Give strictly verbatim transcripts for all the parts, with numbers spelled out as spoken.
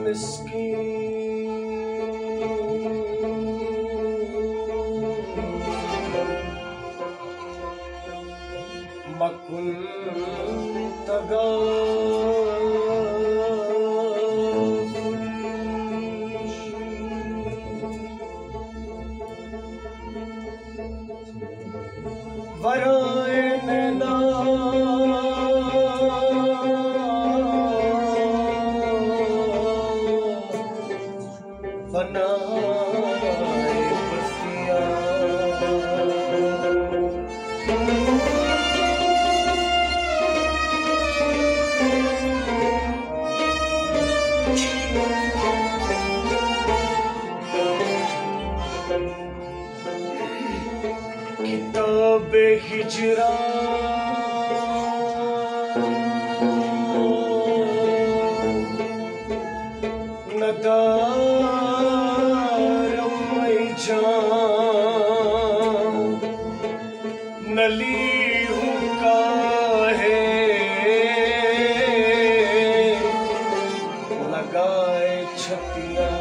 مسکین، مکن تغافل، ورائے نینا بنائے بسیار۔ کتاب ہجران ندارم ای جان، نلی ہوں کا ہے لگائے چھتیاں۔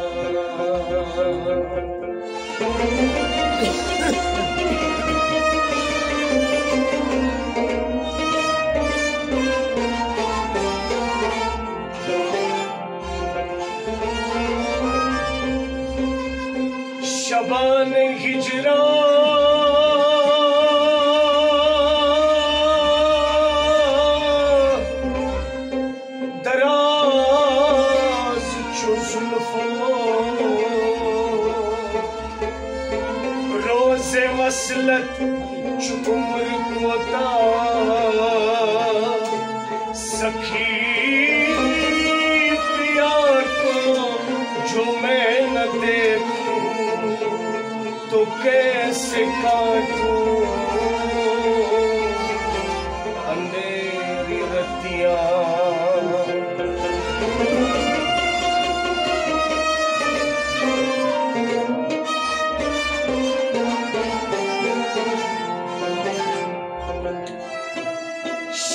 شبان ہجران دراز چو زلفو، روز وصلت چو عمر کوتاہ۔ سخی پیا کو جو میں نہ دیکھوں، تو کیسے کاٹوں اندھیری رتیاں؟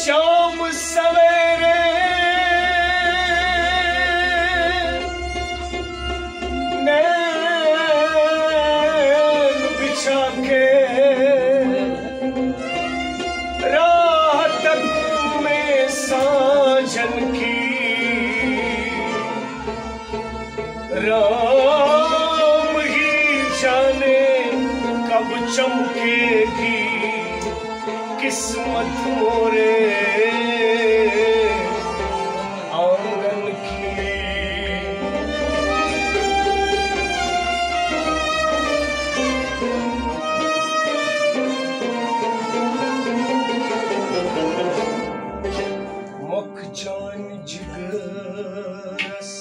شام سویرے نین بچھا کے راہ تک میں ساجن کی، رام ہی جانے کب چمکے گی قسمت مورے آنگن کی۔ مۄکھ چانہِ جگرس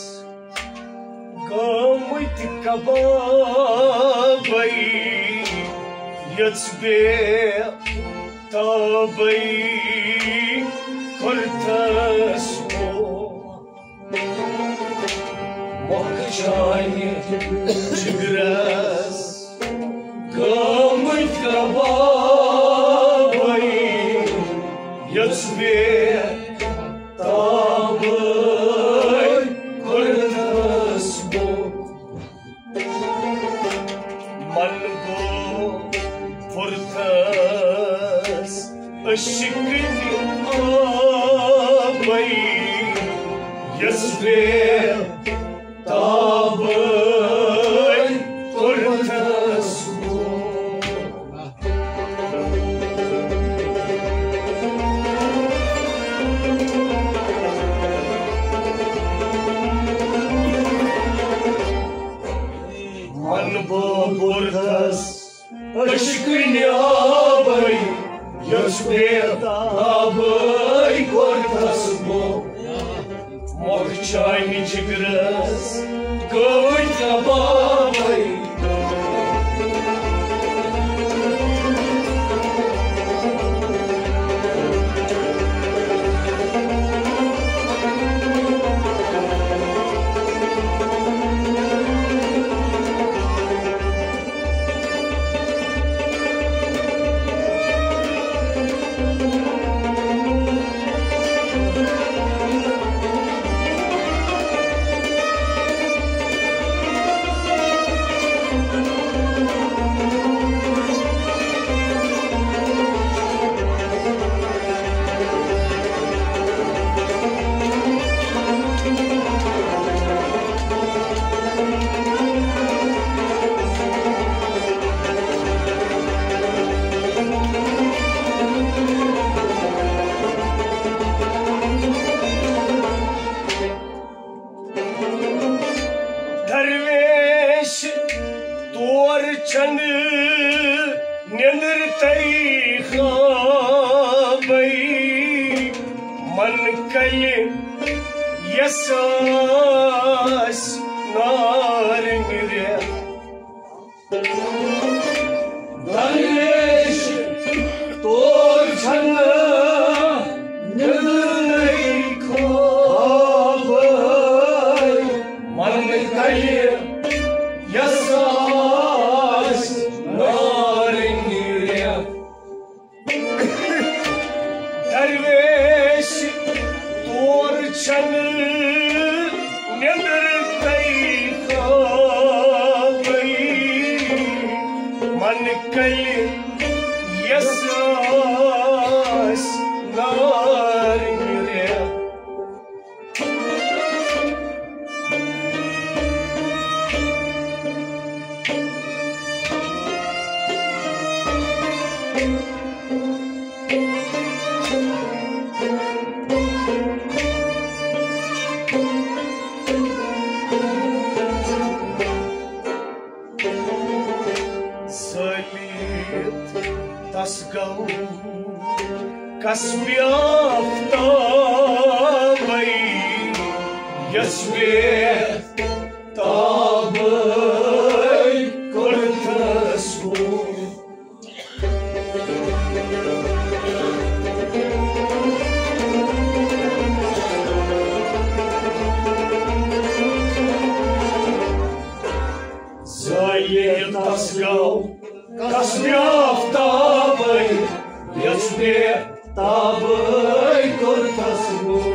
گٲمٕتۍ کبابے، یٔژ بے تابے کوٚرتھس بو۔ مۄکھ چانہِ جگرس گٲمٕتۍ کبابے، یٔژ بے تابے کوٚرتھس بو۔ من گوٚو بُرتس عشقٕنۍ آبے، یس بے تابے کوٚرتھس بو۔ من بو بُرتس عشقٕنۍ آبے، یس بے تابے کوٚرتھس بو۔ مۄکھ چانہِ جگرس گٲمٕتۍ کبابے۔ أنٛدر تَے خوابَے من کَلہِ یَس آسہِ نارٕنۍ رٮ۪تھ۔ درویش تور چھنہٕ نیٚدرٕے خوابٕے من کَلہِ یَس آسہِ نارٕنۍ رٮ۪تھ۔ درویش تور چھنہٕ نیٚدر تَے خوابٕے من کَلہِ یَس آسہِ نارٕنۍ رٮ۪تھ۔ زٲلِتھ تس گوٚو کسبِ آفتابے، یس بے تابے کوٚرتھس بہٕ۔ زٲلِتھ تس گوٚو کسبِ آفتابے، یس بے تابے کوٚرتھس بہٕ۔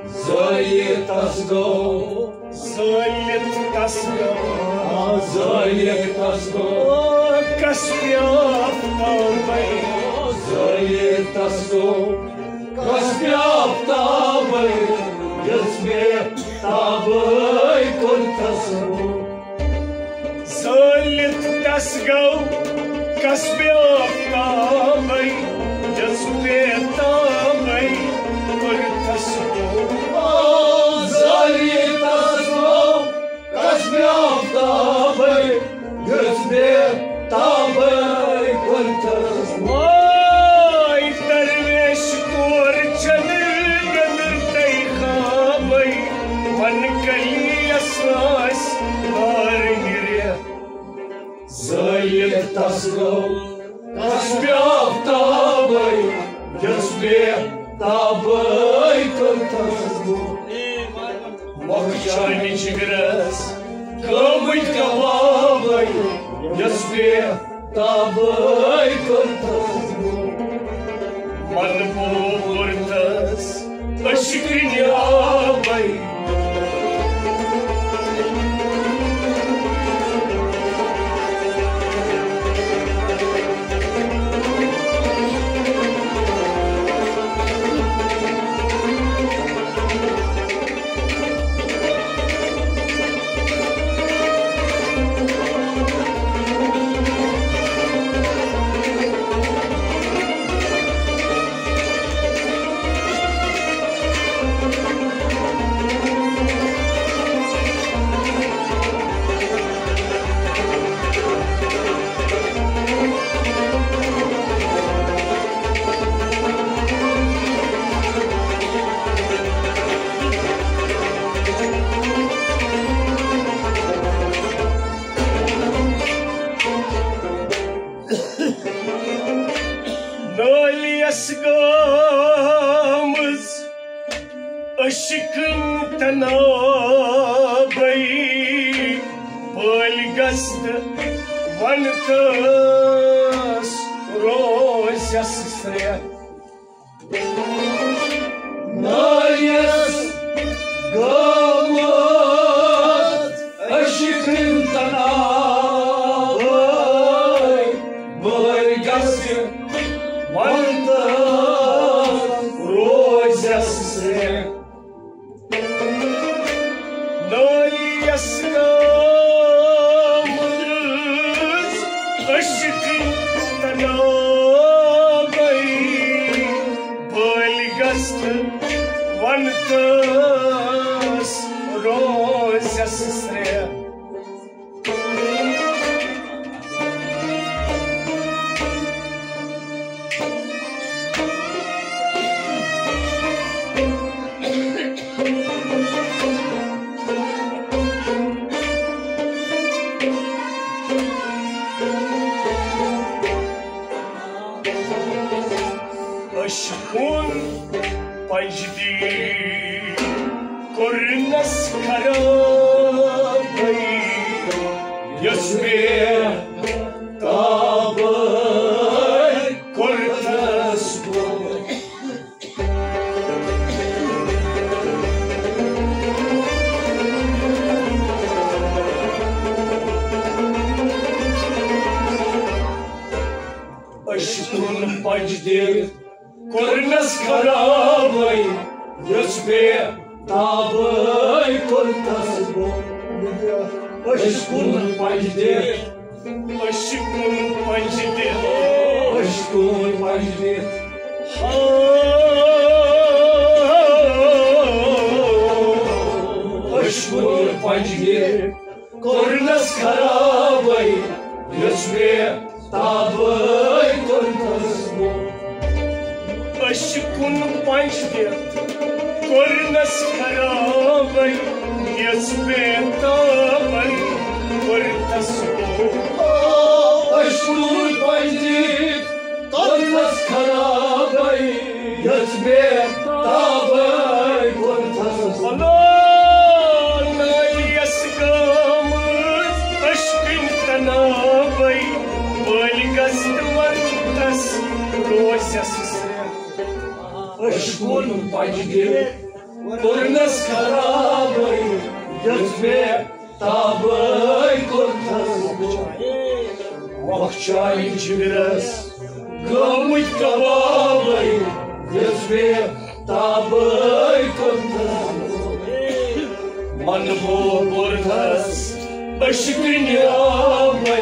زٲلِتھ تس گوٚو، زٲلِتھ تس گوٚو، آ، زٲلِتھ تس گوٚو کسبِ آفتابے۔ زٲلِتھ تس گوٚو کسبِ آفتابے، یس بے تابے کوٚرتھس بہٕ۔ زٲلِتھ تس گوٚو کسبِ آفتابے، یس بے تابے کوٚرتھس بہٕ۔ آ، زٲلِتھ تس گوٚو کسبِ آفتابے، یس بے تابے کوٚرتھس بہٕ۔ واے درویش تور چھنہٕ نیٚدر تَے خوابے من کَلہِ یَس آسہِ نارٕنۍ رٮ۪تھ۔ زٲلِتھ تس گوٚو کسبِ آفتابے، یس بے تابے کوٚرتھس بہٕ۔ مۄکھ چانہِ جگرس گٲمٕتۍ کبابے، یس بے تابے کوٚرتھس بہٕ۔ من بوب کوٚرتھس عشقٕنۍ آبے۔ نٲلِیَس گٲمٕژ عشقٕنۍ تنابے، بٲلۍ گژھ تہٕ وَن تہٕ روزٮ۪س سرٛیٚہہ۔ نٲلِیَس گٲمٕژ عشقٕنۍ تنابے، بٲلۍ گژھ وَن تہٕ روزٮ۪س سرٛیٚہہ۔ نٲلِیَس گٲمٕژ عشقٕنۍ تنابے، بٲلۍ گژھ وَن تہٕ روزٮ۪س سرٛیٚہہ۔ عشقن پنجدی کوٚرنس خرابے، یۄس بے تابے کوٚرتس بہٕ۔ عشقن پنجدی کوٚرنس خرابے، یۄس بے تابے کوٚرتس بہٕ۔ عشقن پنجدی، عشقن پنجدی، عشقن پنجدی۔ ہا، عشقن پنجدی کوٚرنس خرابے، یۄس بے تابے کوٚرتس بہٕ۔ عشقن پنجدی کوٚرنس خرابے، یۄس بے تابے کوٚرتس بہٕ۔ عشقن پنجدی کوٚرنس خرابے، یۄس بے تابے کوٚرتس۔ نالیس گٲمٕژ عشقٕنۍ تنابے، بٲلغس تہٕ ونتس روزس سرٛٮ۪تھ۔ عشقن پنجدی کوٚرنس خرابے، یۄس بے تابے کوٚرتس۔ وۄکھچاے جگرس گٲمٕتۍ کبابے، یۄس بے تابے کوٚرتس۔ من بوٚرتس عشقٕنۍ آبے۔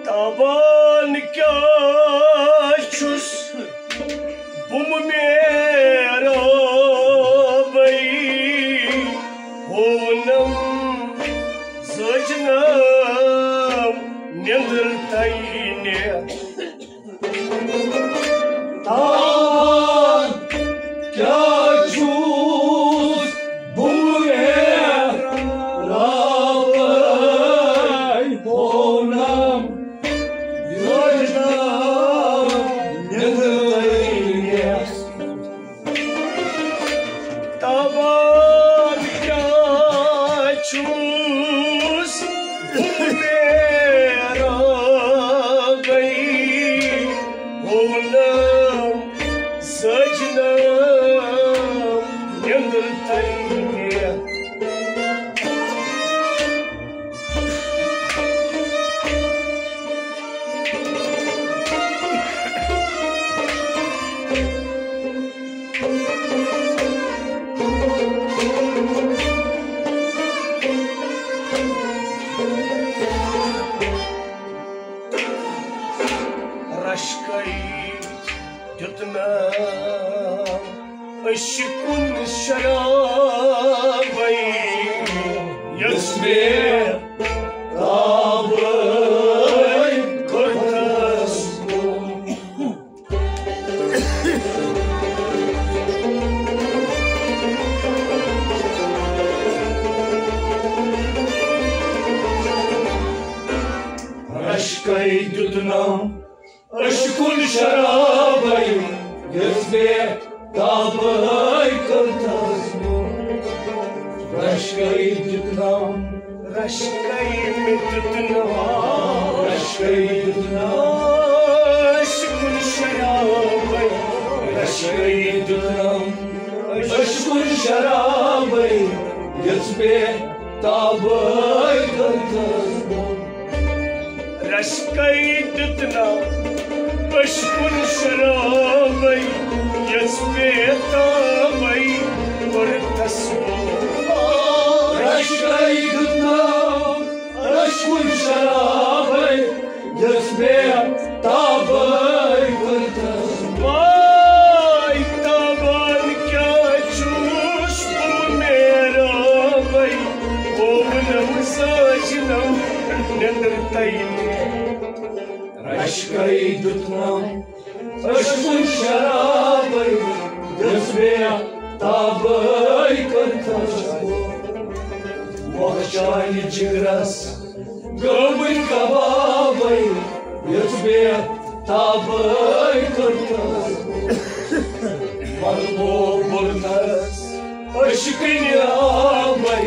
تابان کیٛاہ چھُس بہٕ میرابے، ہوونم زٲجنم نیندر تینہِ۔ تابان کیٛاہ چھُس بہٕ میرابے، ہوونم زٲجنم نیندر تینہِ۔ تابان کیٛاہ چھُس بہٕ میرابے، ہوونم زٲجنم نیندر تینہِ۔ رشکے دیُت ناو عشقُن شرابے، یۄس مےٚ تابے کوٚرتس۔ رشکے دیُت ناو عشقُن شرابے، یۄس مےٚ تابے کوٚرتس۔ رشکے دیُت ناو، رشکے مےٚ دیُت ناو، رشکے دیُت ناو عشقُن شرابے، رشکے دیُت ناو عشقُن شرابے، یۄس مےٚ تابے کٔرتھس بہٕ۔ رشکے دیُتنم عشقُن شرابے، یژھ بے تابے کٔرتھس بہٕ۔ رشکے دیُتنم عشقُن شرابے، یژھ بے تابے کٔرتھس۔ واے تابان کیٛاہ چھُس بہٕ میرابے، ہوونم ساجنم نیٚنٛدٕر تَے۔ رشکے دیُتنم عشقُن شرابے، یژھ بے تابے کٔرتھس۔ مۄکھ چانہِ جگرس گٲمٕتۍ کبابے، یژھ بے تابے کٔرتھس۔ مطلوب بُرنس عشقٕنۍ آبے۔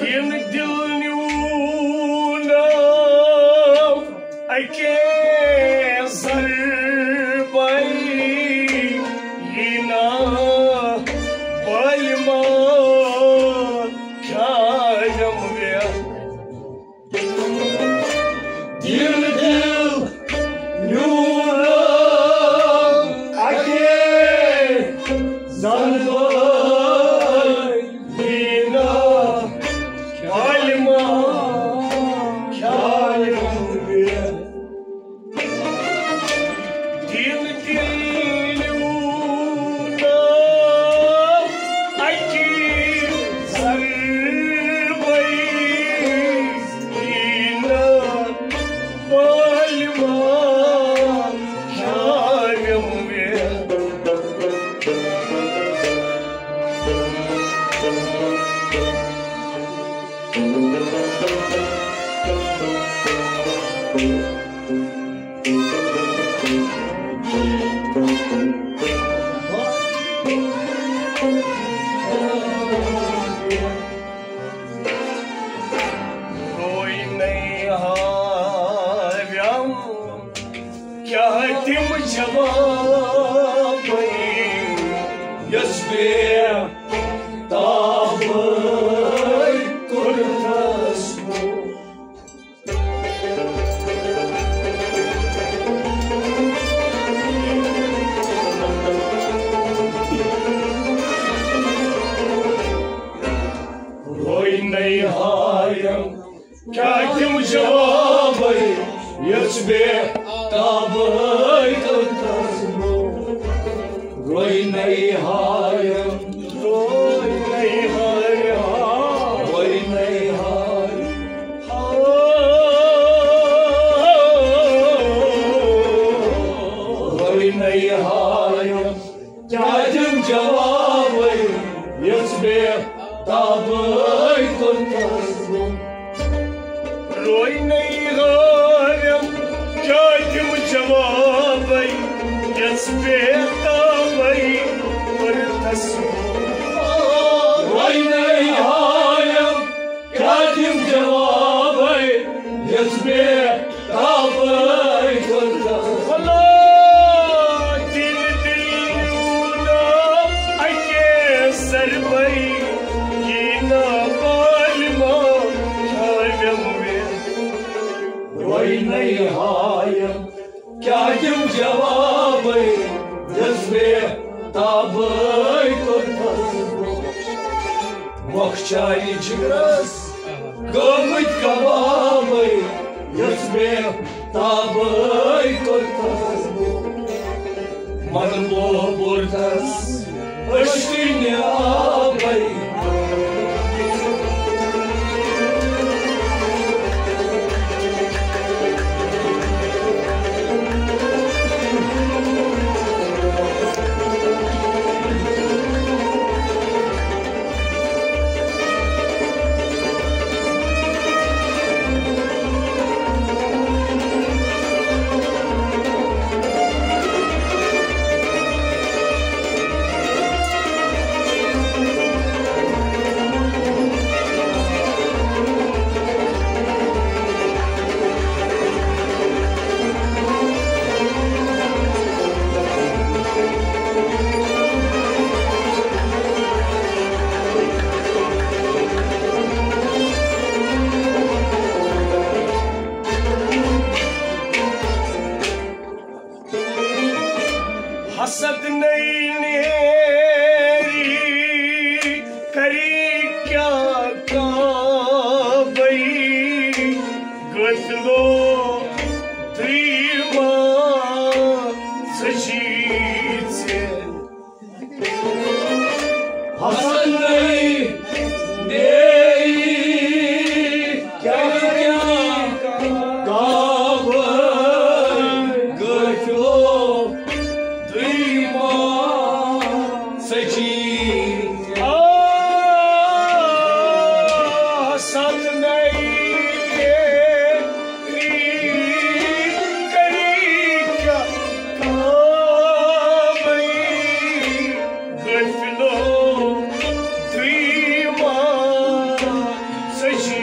دِل دِل نیوٗنم اَکے ضربے، یہِ نا بالِما کھیانم ویہ۔ دِل دِل نیوٗنم اَکے ضربے، یہِ نا بالِما کھیانم ویہ۔ دِل دِل نیوٗنم اَکے ضربے، یہِ نا بالِما کھیانم ویہ۔ روی نئی ہارم کیٛاہ دِمہٕ جوابے، یژھ بے تابے کوٚرتھس بہٕ۔ روی نئی ہارم کیٛاہ دِمہٕ جوابے، یژھ بے تابے کوٚرتھس بہٕ۔ روی نئی ہارم، روی نئی ہارم، روی نئی ہارم، روی نئی ہارم۔ کیٛاہ دِم جوابے، یژھ بے تابے کوٚرتھس بہٕ۔ روی نئی ہارم، کیٛاہ دِم جوابے، یژھ بے تابے کوٚرتھس بہٕ۔ روی نئی ہارم، کیٛاہ دِم جوابے، یژھ بے تابے کوٚرتھس۔ ولا دِل دِل نیوٗنم اَکے ضربے، یہِ نا بالِما کھیانم ویہ۔ روی نئی ہارم، کیٛاہ دِم جوابے، یژھ بے تابے کوٚرتھس بہٕ۔ بۄکھچارِ جگرس گٔمٕتۍ کبابے، یۄس مےٚ تابے کٔرتھس بہٕ۔ من بوبرتس عشقٕنہِ آبے۔ حسد نئی نیری کری کیا کعبے، غافلو تُہۍ ما سچی ژےٚ۔ حسد نئی نیری کیا کعبے، غافلو تُہۍ ما سچی۔ آ، حسد نئی نیری کری کیا کعبے، غافلو تُہۍ ما سچی۔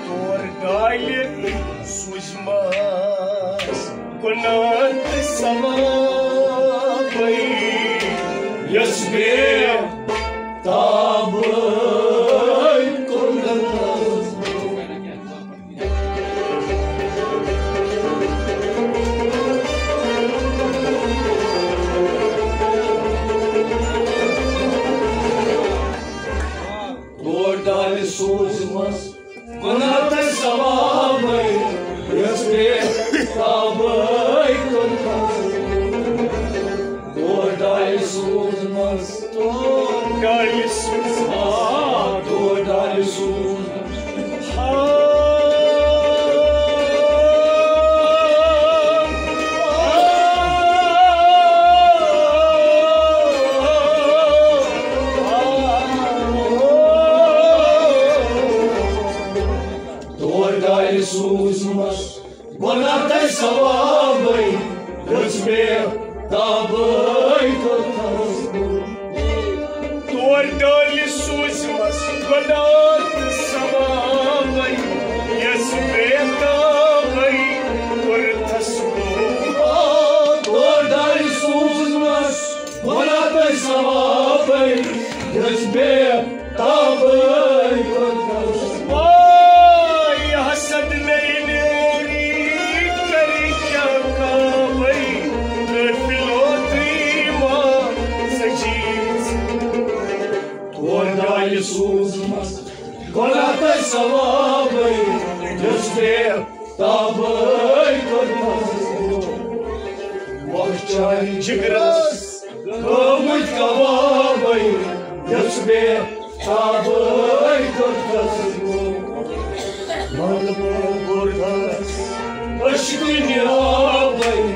تور ڈالہِ سوٗزمَس گۄناہ تہٕ ثوابے، یۄس مےٚ تابے کوٚرمُت۔ تور ڈالہِ سوٗزمَس گۄناہ تہٕ ثوابے، یۄس مےٚ تابے کوٚرمُت۔ تور ڈالہِ سوٗزمَس، تور ڈالہِ سوٗزمَس، آ، تور ڈالہِ سوٗزمَس۔ تور ڈالہِ سوٗزمَس گۄناہ تہٕ ثوابے، یۄس مےٚ تابے کوٚرمُت۔ تور ڈالہِ سوٗزمَس گۄناہ تہٕ ثوابے، یۄس مےٚ تابے کوٚرمُت۔ آ، تور ڈالہِ سوٗزمَس گۄناہ تہٕ ثوابے، یۄس مےٚ تابے کوٚرمُت۔ واے حسد نئی نیری کری کیا کعبے، غافلو تُہۍ ما سچی ژےٚ۔ تور ڈالہِ سوٗزمَس گۄناہ تہٕ ثوابے، یۄس مےٚ تابے کوٚرمُت۔ بۄکھچارِ جگرس گٔمٕتۍ کبابے، یۄس مےٚ تابے کوٚرمُت۔ من بوبرتس عشقٕنہِ آبے۔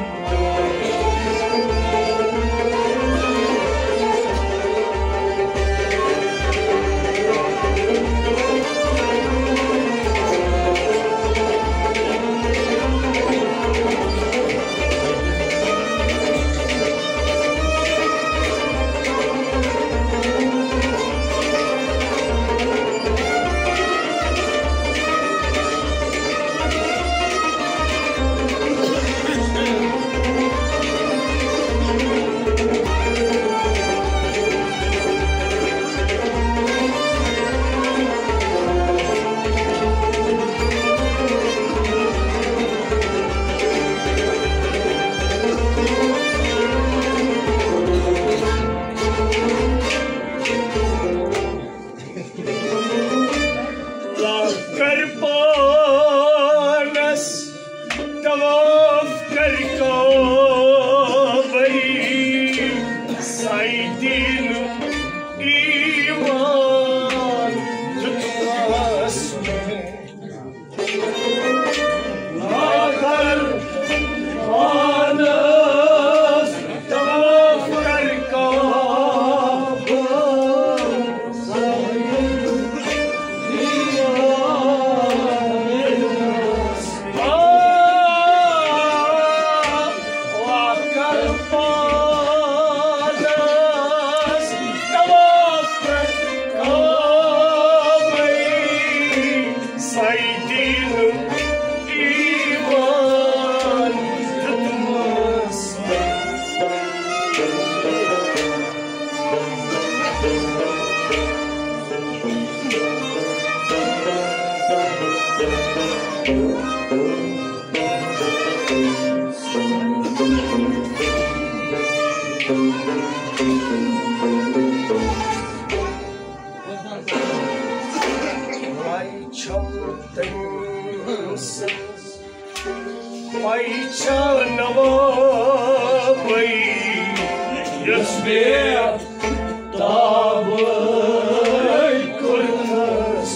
ایمان دیُتمس۔ وَے چھَم تٔمۍ سٕنٛز پہچان نوابے، یۄس مےٚ تابے کوٚرنس۔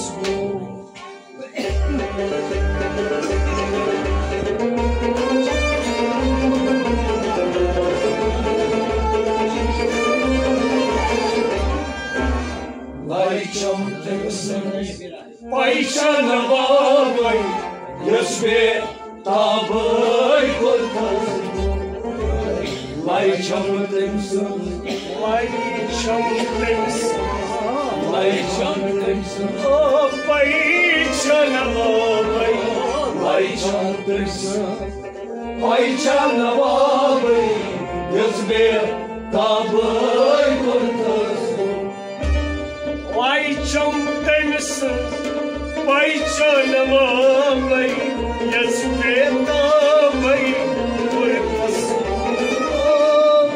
وَے چھَم تٔمۍ سٕنٛز پہچان نوابے، یۄس مےٚ تابے کوٚرنس۔ وَے چھَم تٔمۍ سٕنٛز، وَے چھَم تٔمۍ سٕنٛز، وَے چھَم تٔمۍ سٕنٛز۔ او پہچان نوابے، وَے چھَم تٔمۍ سٕنٛز پہچان نوابے، یۄس مےٚ تابے کوٚرنس۔ وَے چھَم تٔمۍ سٕنٛز پہچان نوابے، یۄس مےٚ تابے کوٚرنس۔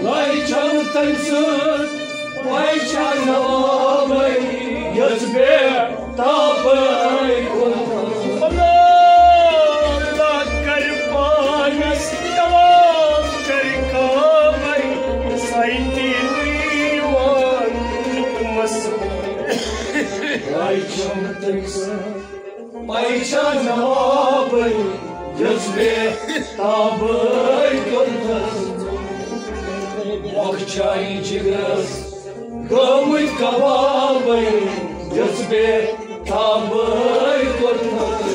وَے چھَم تٔمۍ سٕنٛز پہچان نوابے، یۄس مےٚ تابے کوٚرنس۔ اللہ، اللہ کر پانس تمام کر کامے، سایتی دیوان حکمس۔ وَے چھَم تٔمۍ سٕنٛز پہچان نوابے، یۄس مےٚ تابے کوٚرنس۔ وۄکھٕ چانہِ جگرس گٲمٕتۍ کبابے، یۄس مےٚ تابے کوٚرنس۔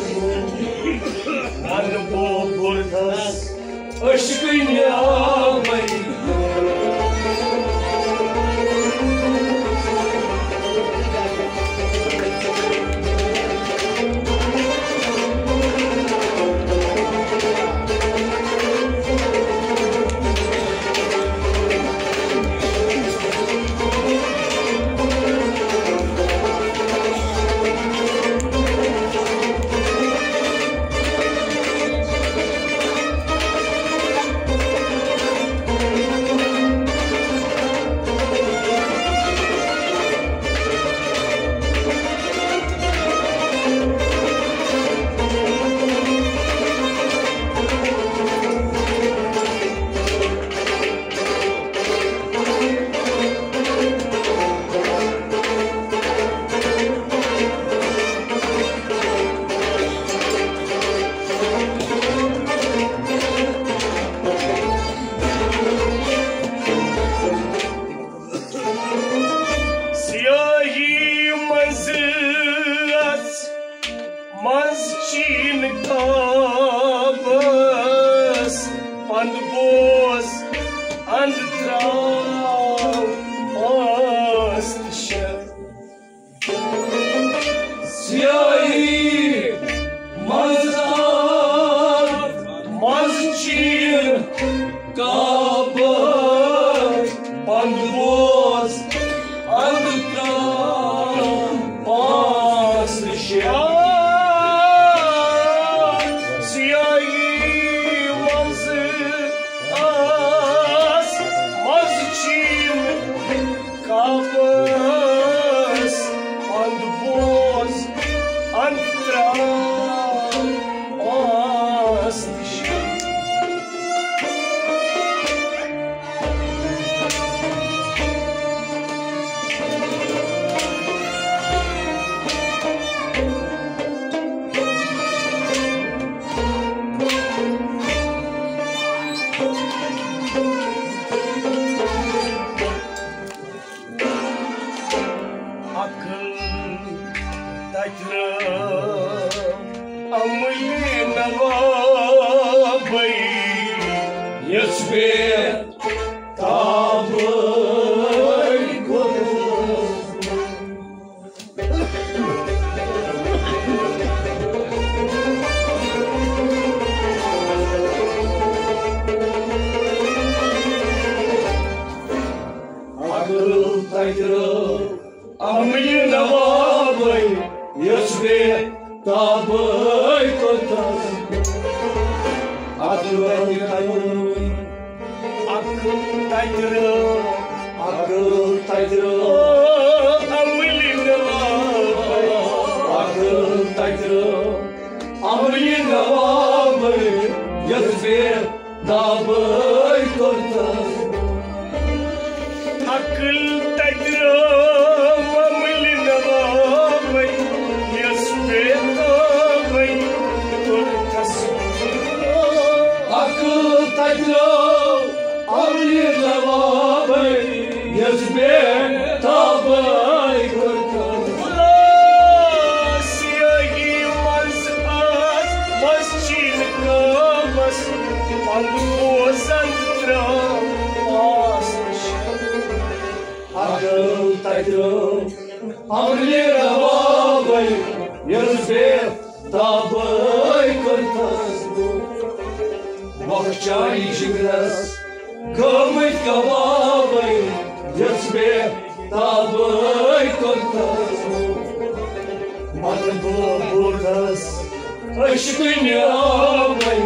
من بوبرنس عشقٕے نیابے۔ سیاہی منٛز ٲس منٛز چیٖن کابس، پند بوز اند تراو پانٛژھ تہٕ شےٚ۔ سیاہی منٛز آو منٛز چیٖن کابس، پند بوز اند تراو پانٛژھ تہٕ شےٚ۔ سیاہی منٛز آس منٛز چیٖن کابس، اند بوز اند تراو پانٛژھ تہٕ شےٚ۔ عقل تتہِ رٲو عملہِ نوابے، یۄس مےٚ تابے کوٚر۔ عقل تتہِ رٲو، عقل تتہِ رٲو، عملہِ نوابے۔ عقل تتہِ رٲو، عملہِ نوابے، یۄس بے تابے کوٚرتس۔ عقل تتہِ رٲو، عملہِ نوابے، یۄس بے تابے کوٚرتس۔ عقل تتہِ رٲو، عملہِ نوابے، یۄس بے تابے کوٚرتس۔ سیٲہی منٛز آس مسجد قٲمس، پنٛد بوزن ترٛٲو آس نِش۔ عقل تتہِ رٲو، عملہِ نوابے، یۄس بے تابے کوٚرتس۔ وقت چاہی جگرس گٲمٕتۍ کبابے، یۄس بے تابے کوٚرتس۔ مطلب بوتس عشقٕنۍ آبے۔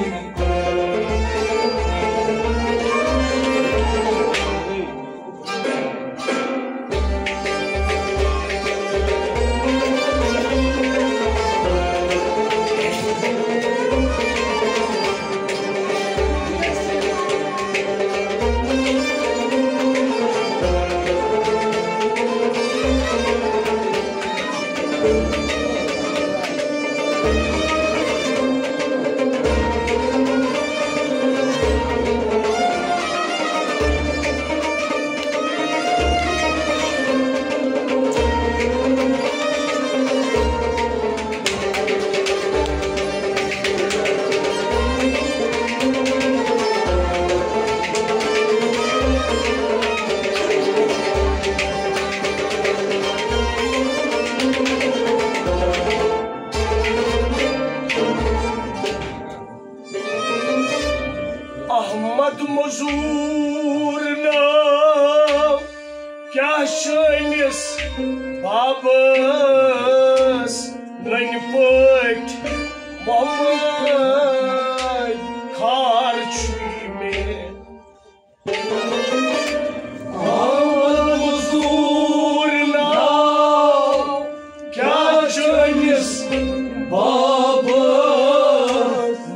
احمد مزور ناو کیٛاہ چٲنِس بابس ننہِ پٲٹھۍ محمد خار چھُے مےٚ۔ احمد مزور ناو کیٛاہ چٲنِس بابس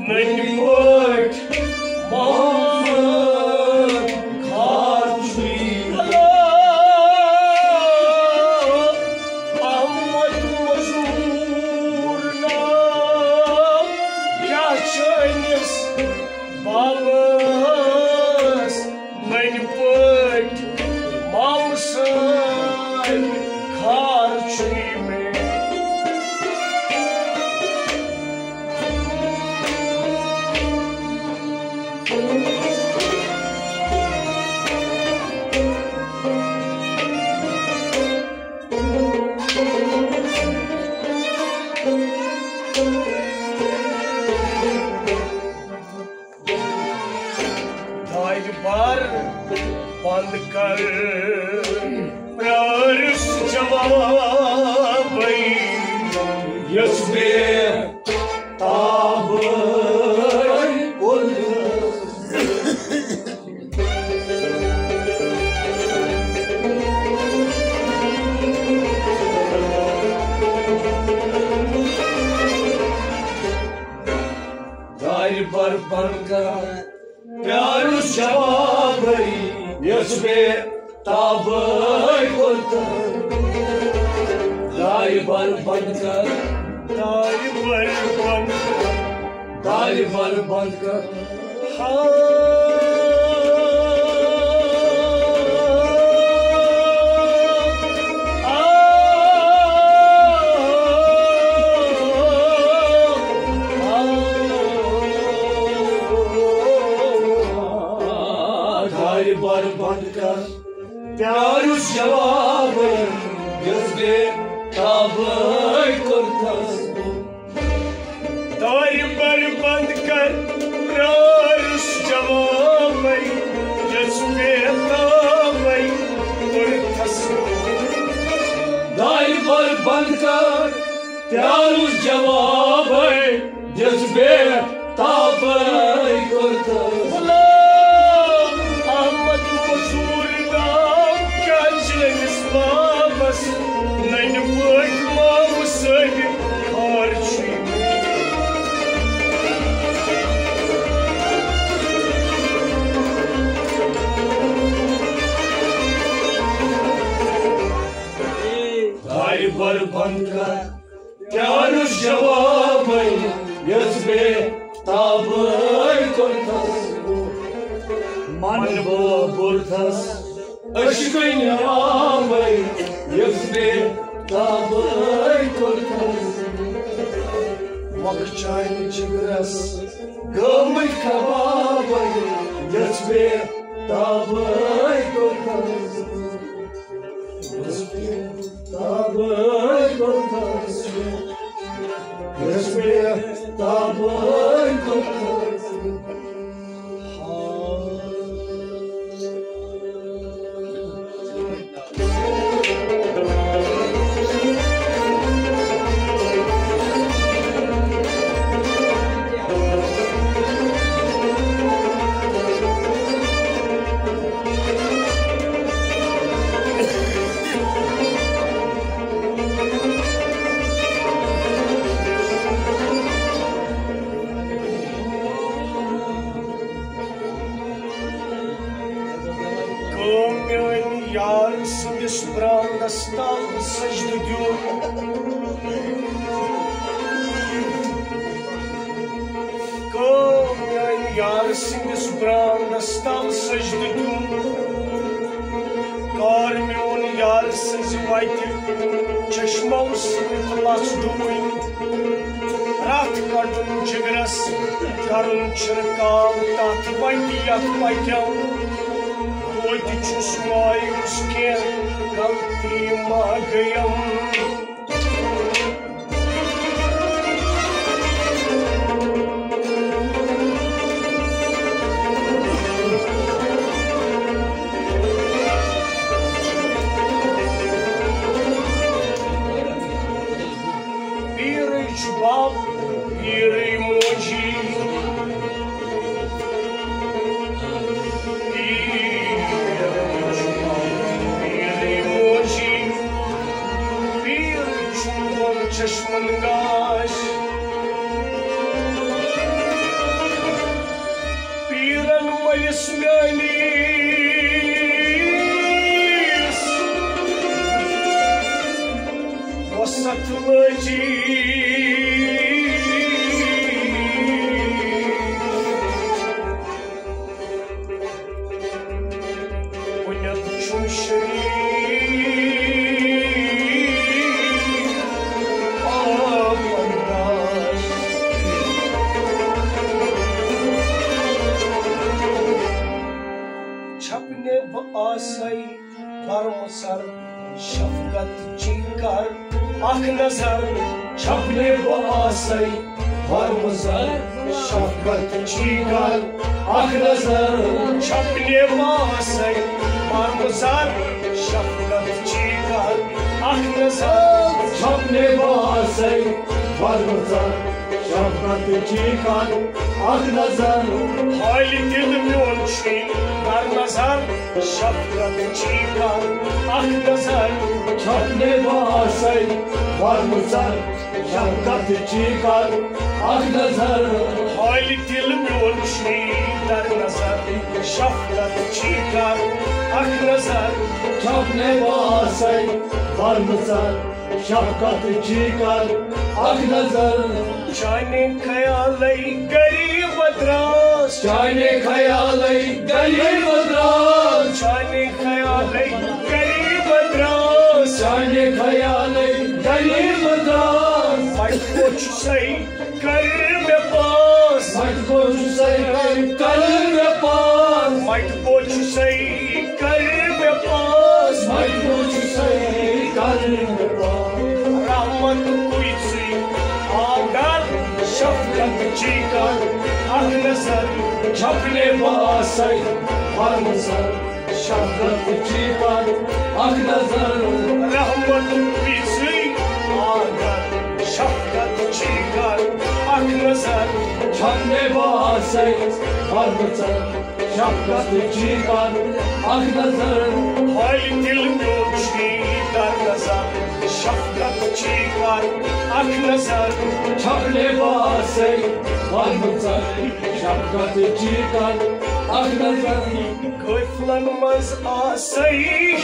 ننہِ پٲٹھۍ محمد خار چھُے؟ احمد مزور ناو کیٛاہ چٲنِس بابس ننہِ پٲٹھۍ مامہٕ سٕنٛدۍ خار چھُے مےٚ۔ دارِ بار بنٛد کر، پرٛارُس جوابے، یۄس بے تابے کوٚر۔ دارِ بر بنٛد کر، پیارُس جوابے، یۄس بے تابے کوٚرتن۔ دارِ بر بنٛد کر، دارِ بر بنٛد کر، دارِ بر بنٛد کر۔ ہا۔ دارِ بر بنٛد کر، پیارُس جوابے، یۄس بے تابے کوٚرتس۔ دارِ بر بنٛد کر، پیارُس جوابے، یۄس بے تابے کوٚرتس۔ دارِ بر بنٛد کر، پیارُس جوابے، یۄس بے تابے کوٚر۔ غلام احمد مزور ناو کیٛاہ چھِ أمِس بابس؟ ننہِ پٲٹھۍ مامہٕ صٲبہِ خٲر چھُ۔ دارِ بر بنٛد کر، پیارُس جوابے، یژھ بے تابے کوٚرتھس۔ من بہٕ بوٚرتھس عشقٕنۍ آبے، یژھ بے تابے کوٚرتھس۔ مۄکھ چانہِ جگرس گٲمٕتۍ کبابے، یژھ بے تابے کوٚرتھس۔ تابے کوٚرتھس، یژھ بے تابے کوٚرتھس۔ کٲم میٲنۍ یار سٕنٛدِس برانٛدس تل سجدٕ دیُن۔ کٲم میانہِ یارٕ سٕنٛدِس برانٛدس تل سجدٕ دیُن۔ کار میون یارٕ سٕنٛزِ وتہِ چشمو سۭتۍ لژھ ڈُوٕنۍ۔ رتھ کڑُن جگرس، کرُن چھِرکاو تتھ وتہِ یتھ پکٮ۪و۔ توتہِ چھُس مایوس کینٛہہ غلطی ما گٔیم۔ پیٖرٕے چھُ بب، پیٖرٕے موجی۔ پیٖرٕے چھُ بب، پیٖرٕے موجی۔ پیٖر چھُم دۄن چشمن گاش۔ پیٖرن مٲلِس میٲنِس وسعت لٲجی۔ بُنیَد چھُم شریٖک آب انداز۔ چھپنے بہٕ آسے ورمہٕ سر شفقت چی کر اکھ نظر۔ چھپنے بہٕ آسے ورمہٕ سر شفقت چی کر اکھ نظر۔ چھپنے بہٕ آسے ورمہٕ سر شفقت چی کر اکھ نظر۔ چھپنے بہٕ آسے ورمہٕ سر شفقت چی کر اکھ نظر۔ حالہِ دِل میون چھُے در نظر۔ شفقت چی کر اکھ نظر۔ چھپنے بہٕ آسے ورمہٕ سر شفقت چی کر اکھ نظر۔ حالہِ دِل میون چھُے در نظر۔ شفقت چی کر اکھ نظر۔ چھپنے بہٕ آسے ورمہٕ سر شفقت چی کر اکھ نظر۔ چانے خیالے غریب دراز۔ چانے خیالے غریب دراز۔ چانے خیالے غریب دراز۔ چانے خیالے غریب دراز۔ مجبور چھُسے کر مےٚ پاس۔ مجبور چھُسے کر مےٚ پاس۔ مجبور چھُسے کر مےٚ پاس۔ مجبور چھُسے کر مےٚ پاس۔ رحمت کُے ژٕے آگر شفقت چی کر اکھ نظر۔ چھپنے بہٕ آسے ورمہٕ سر شفقت چی کر اکھ نظر۔ رحمت کُے ژٕے آگر شفقت چی کر اکھ نظر۔ نظر، چھپنے باسے، پرمٕژ شفقت چی کر اکھ نظر۔ حالہِ دِل میون چھی در نظر، شفقت چی کر اکھ نظر۔ چھپنے باسے، پرمٕژ شفقت چی کر اکھ نظر۔ قٲفلن منٛز آسے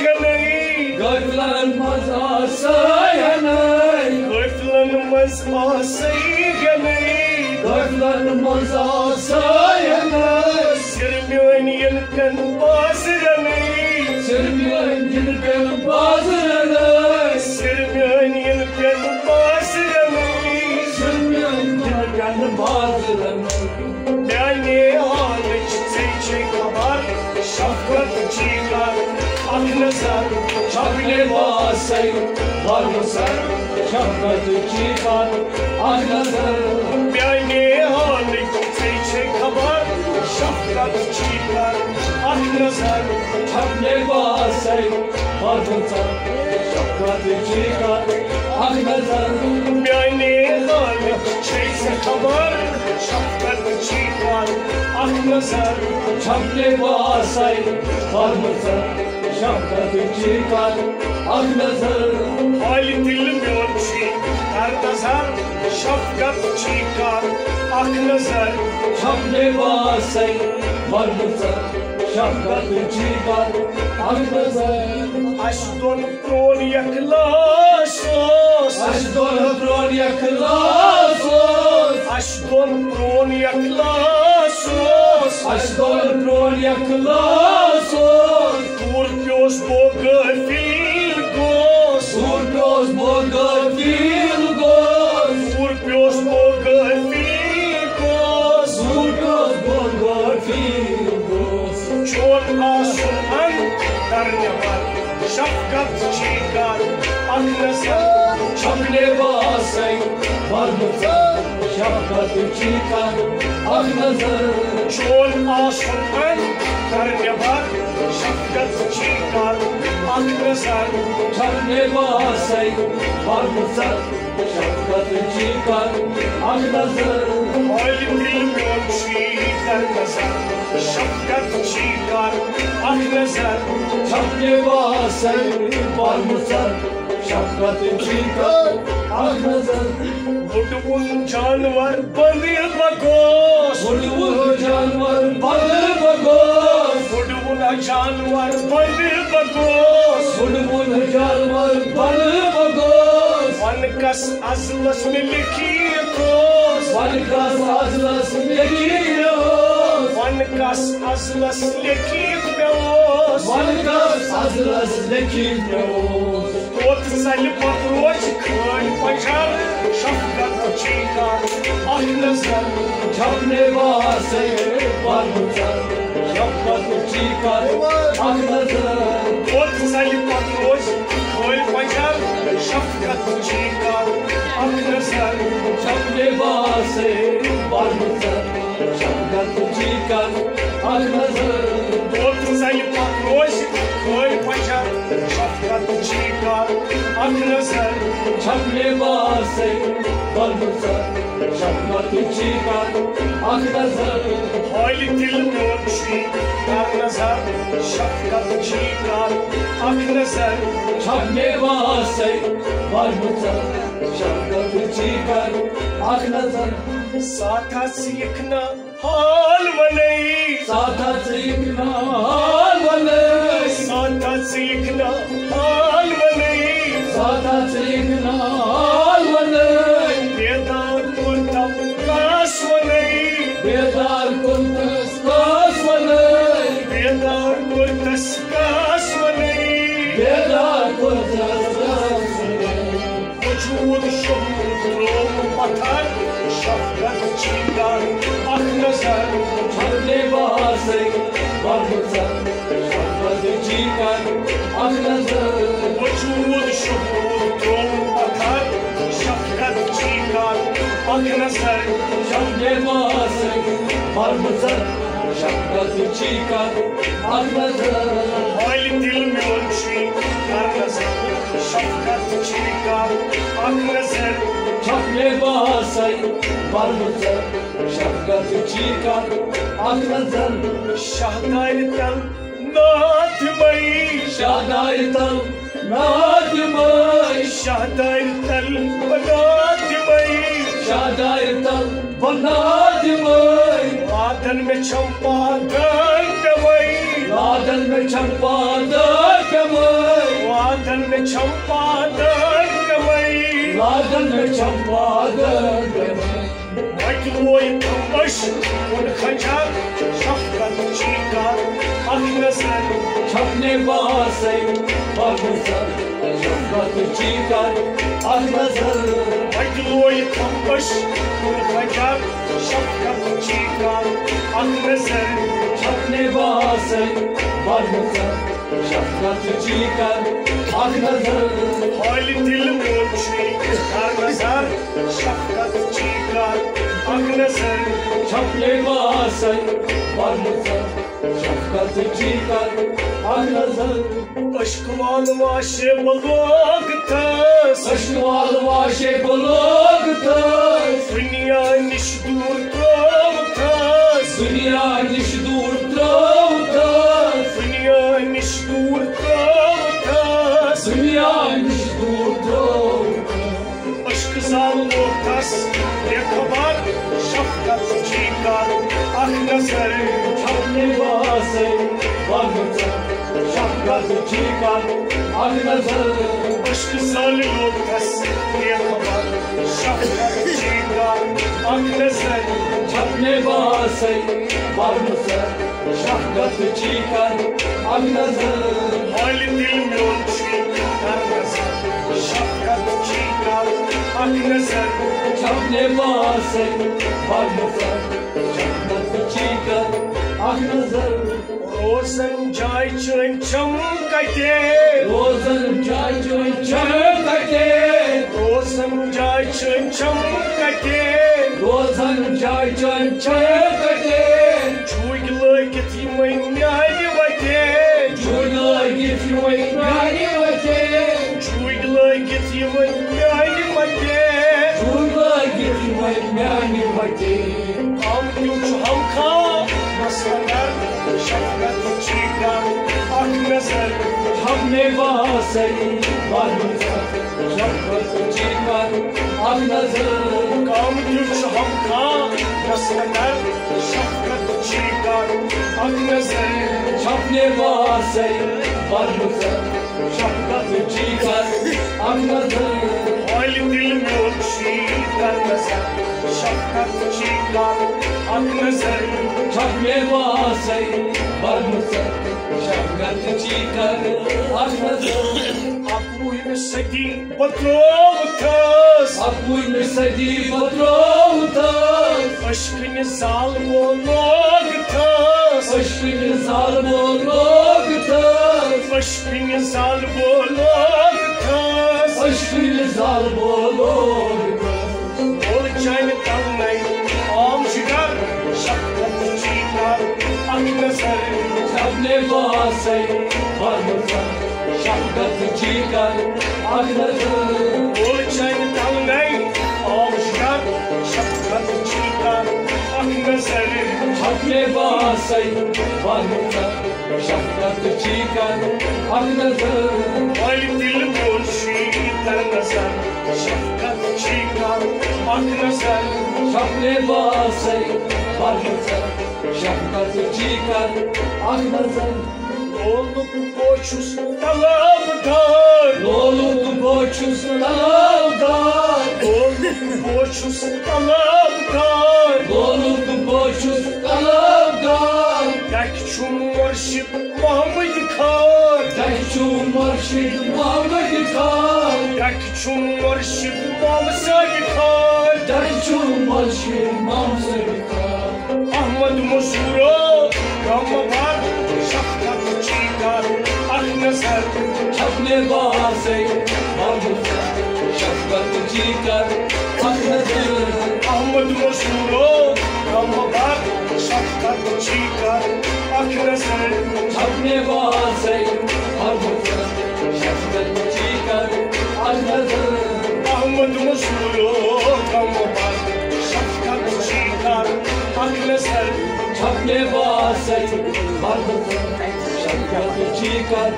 ہٮ۪نَے۔ قٲفلن منٛز آسے ہٮ۪نَے۔ قٲفلن منٛز آسے ہٮ۪نَے۔ قٲفلن منٛز آسے ہٮ۪نَے۔ سِر میٲنۍ یِن پٮ۪ن بازرَنَے۔ سِر میٲنۍ یِن پٮ۪ن بازرَنَے۔ سِر میٲنۍ یِن پٮ۪ن بازرَنَے۔ سِر میٲنۍ یِن پٮ۪ن بازرَنَے۔ میانہِ حالٕچ ژےٚ چھے خبر، شفقت چی کر اکھ نظر۔ چھپنے باسے، پرمٕژ شفقت چی کر اکھ نظر۔ میانہِ حالٕچ ژےٚ چھے خبر، شفقت چی کر اکھ نظر۔ چھپنے باسے، پرمٕژ شفقت چی کر اکھ نظر۔ میانہِ حالٕچ چھے ژےٚ خبر، شفقت چی کر اکھ نظر۔ چھپنے باسے، پرمٕژ شفقت چی کر اکھ نظر۔ حالہِ دِل میون چھی در نظر، شفقت چی کر اکھ نظر۔ چھپنے باسے، پرمٕژ شفقت چی کر اکھ نظر۔ اَسہِ دۄن پرون اخلاص اوس۔ اَسہِ دۄن پرون اخلاص اوس۔ اَسہِ دۄن پرون اخلاص اوس۔ اَسہِ دۄن پرون اخلاص اوس۔ کوٗر پیوس بو غٲفِل گوس۔ کوٗر پیوس بو غٲفِل گوس۔ کوٗر پیوس بو غٲفِل گوس۔ کوٗر پیوس بو غٲفِل گوس۔ چون آسُن اندر نٮ۪بر، شفقت چی کر اکھ نظر۔ چھپنے باسے، پرمٕژ شفقت چی کر اکھ نظر۔ چون آسُن اندر نٮ۪بر، شفقت چی کر اکھ نظر۔ چھپنے باسے، پرمٕژ شفقت چی کر اکھ نظر۔ حالہِ دِل میون چھی در نظر، شفقت چی کر اکھ نظر۔ چھپنے باسے، پرمٕژ شفقت چی کر اکھ نظر۔ وُڈوُن جانور بندِ بہ گوس۔ وُڈوُن جانور بندِ بہ گوس۔ وُڈوُن جانور بندِ بہ گوس۔ وُڈوُن جانور بندِ بہ گوس۔ ون کس ازلس مےٚ لیکھِتھ اوس۔ ون کس ازلس لیکھِتھ اوس۔ ون کس ازلس لیکھِتھ مےٚ اوس۔ ون کس ازلس لیکھِتھ مےٚ اوس۔ توٚت ژَلہِ پتہٕ روزِ کھٲلۍ پنجر، شفقت چی کر اکھ نظر۔ چھپنے باسے، پرمٕژ شفقت چی کر اکھ نظر۔ توٚت ژَلہِ پتہٕ روزِ کھٲلۍ پنجر، شفقت چی کر اکھ نظر۔ چھپنے باسے، پرمٕژ شفقت چی کر اکھ نظر۔ توٚت ژَلہِ پتہٕ روزِ کھٲلۍ پنجر، شفقت چی کر اکھ نظر۔ چھپنے باسے، پرمٕژ شفقت چی کر اکھ نظر۔ حالہِ دِل میون چھی در نظر، شفقت چی کر اکھ نظر۔ چھپنے باسے، پرمٕژ شفقت چی کر اکھ نظر۔ ساتھ ژٕ یِکھ نہ حال وَنَے۔ ساتھ ژٕ یِکھ نہ حال وَنَے۔ ساتھ ژٕ یِکھ نہ حال وَنَے۔ ساتھ ژٕ یِکھ نہ حال وَنَے۔ بیدار کوٚرتم کاس وَنَے۔ بیدار کوٚرتس کاس وَنَے۔ بیدار کوٚرتس کاس وَنَے۔ بیدار کوٚرتس کاس وَنَے۔ وجود شہود ترٛوو پتھر، شفقت چی کر اکھ نظر۔ چھپنے باسے، پرمٕژ شفقت چی کر اکھ نظر۔ وجود شہود ترٛوو پتھر، شفقت چی کر اکھ نظر۔ چھپنے باسے، پرمٕژ شفقت چی کر اکھ نظر۔ حالہِ دِل میون چھی در نظر، شفقت چی کر اکھ نظر۔ چھپنے باسے برمٕژ شفقت چی کر اکھ نظر۔ شاہدارِ تل ناتھ مئی، شاہدارِ تل ناتھ مئی، شاہدارِ تل ناتھ مئی، شاہدارِ تل ناتھ مئی۔ وادن مےٚ چھم پادن پیمٲے، وادن مےٚ چھم پادن پیمٲے، وادن مےٚ چھم پادن پیمٲے، وادن مےٚ چھم پادن پیمٲے۔ وتہِ لوے تمبش کُن خنجر، شفقت چی کر اکھ نظر۔ چھپنے باسے برمٕژ شفقت چی کر اکھ نظر۔ وتہِ لوے تمبش کُن خنجر، شفقت چی کر اکھ نظر۔ چھپنے باسے برمٕژ شفقت چی کر اکھ نظر۔ حالِ دل میون چھُے کر نظر، شفقت چی کر اکھ نظر۔ چھپنے باسے برمٕژ شفقت چی کر اکھ نظر۔ عشق وال واشے بہٕ لوگتھس، عشق وال واشے بہٕ لوگتھس۔ دُنیا نِش دوٗر ترٛووتھس، دُنیا نِش دوٗر ترٛووتھس۔ دُنیا نِش دوٗر ترٛووتھس، دُنیا نِش دوٗر ترٛووتھس۔ عشق زال لوگتھس بے خبر، شفقت چی کر اکھ نظر۔ چھپنے باسے برمٕژ شفقت چی کر اکھ نظر۔ عشق زال لوگتھس بے خبر، شفقت چی کر اکھ نظر۔ چھپنے باسے برمٕژ شفقت چی کر اکھ نظر۔ حالِ دل میون چھُے کر نظر، شفقت چی کر اکھ نظر۔ چھپنے باسے برمٕژ شفقت چی کر اکھ نظر۔ روزن جاے چٲنۍ چھم کتے، روزن جاے چٲنۍ چھم کتے، روزن جاے چٲنۍ چھم کتے، روزن جاے چٲنۍ چھم کتے۔ جھوٗکۍ لٲگِتھ یِمے میانہِ وتے، جھوٗکۍ لٲگِتھ یِمے میانہِ وتے، جھوٗکۍ لٲگِتھ یِمے میانہِ وتے، جھوٗکۍ لٲگِتھ یِمے میانہِ وتے۔ آمتیو چھُ ہم خانس اندر، شفقت چی کر اکھ نظر۔ چھپنے باسے برمٕژ شفقت چی کر اکھ نظر۔ آمتیو چھُ ہم خانس اندر، شفقت چی کر اکھ نظر۔ چھپنے باسے برمٕژ شفقت چی کر اکھ نظر۔ حالِ دل میون چھی کر نظر، شفقت چی کر اکھ نظر۔ چھپنے باسے برمٕژ شفقت چی کر اکھ نظر۔ اکوُہمہِ صدی بہٕ ترٛووتھس، اکوُہمہِ صدی بہٕ ترٛووتھس۔ عشقہٕ نہِ زالبول لوگتھس، عشقہٕ نہِ زالبول لوگتھس، عشقہٕ نہِ زالبول لوگتھس، عشقہٕ نہِ زالبول لوگتھس۔ مول چانہِ تلنے آم جگر، شفقت چی کر اکھ نظر۔ چھپنے باسے برمٕژ شفقت چی کر اکھ نظر۔ مول چانہِ تلنے آم جگر، شفقت چی کر اکھ نظر۔ چھپنے باسے برمٕژ شفقت چی کر اکھ نظر۔ حالِ دل میون چھی کر نظر، شفقت چی کر اکھ نظر۔ چھپنے باسے برمٕژ شفقت چی کر اکھ نظر۔ لولُک بہٕ چھُس طلبدار، لولُک بہٕ چھُس طلبدار، لولُک بہٕ چھُس طلبدار، لولُک بہٕ چھُس طلبدار۔ تۄہہِ چھُو مُرشِد محمد خان، تۄہہِ چھُو مُرشِد محمد خان، تۄہہِ چھُو مُرشِد محمد صٲب خان، تۄہہِ چھُو مُرشِد محمد صٲب خان۔ احمد مزورو غم بار، شفقت چی کر اکھ نظر۔ چھپنے باسے برمٕژ شفقت چی کر اکھ نظر۔ احمد مزورو غم بار، شفقت چی کر اکھ نظر۔ چھپنے باسے برمٕژ شفقت چی کر اکھ نظر۔ احمد مزورو نظر چھپنے باسے، شفقت چی کر،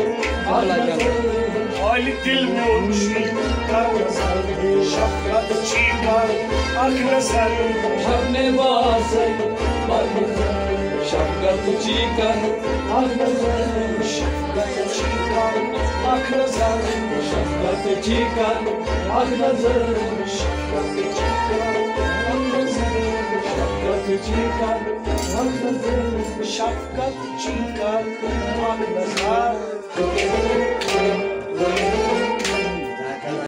اکھ نظر۔ حالِ دِل میون وٕچھنہٕ کر نظر، شفقت چی کر، اکھ نظر۔ چھپنے باسے، شفقت چی کر، اکھ نظر۔ شفقت چی کر، اکھ نظر۔ شفقت چی کر، اکھ نظر۔ شفقت چی کر، اکھ نظر۔ شفقت چی کر، اکھ نظر۔ شفقت چی کر، اکھ نظر۔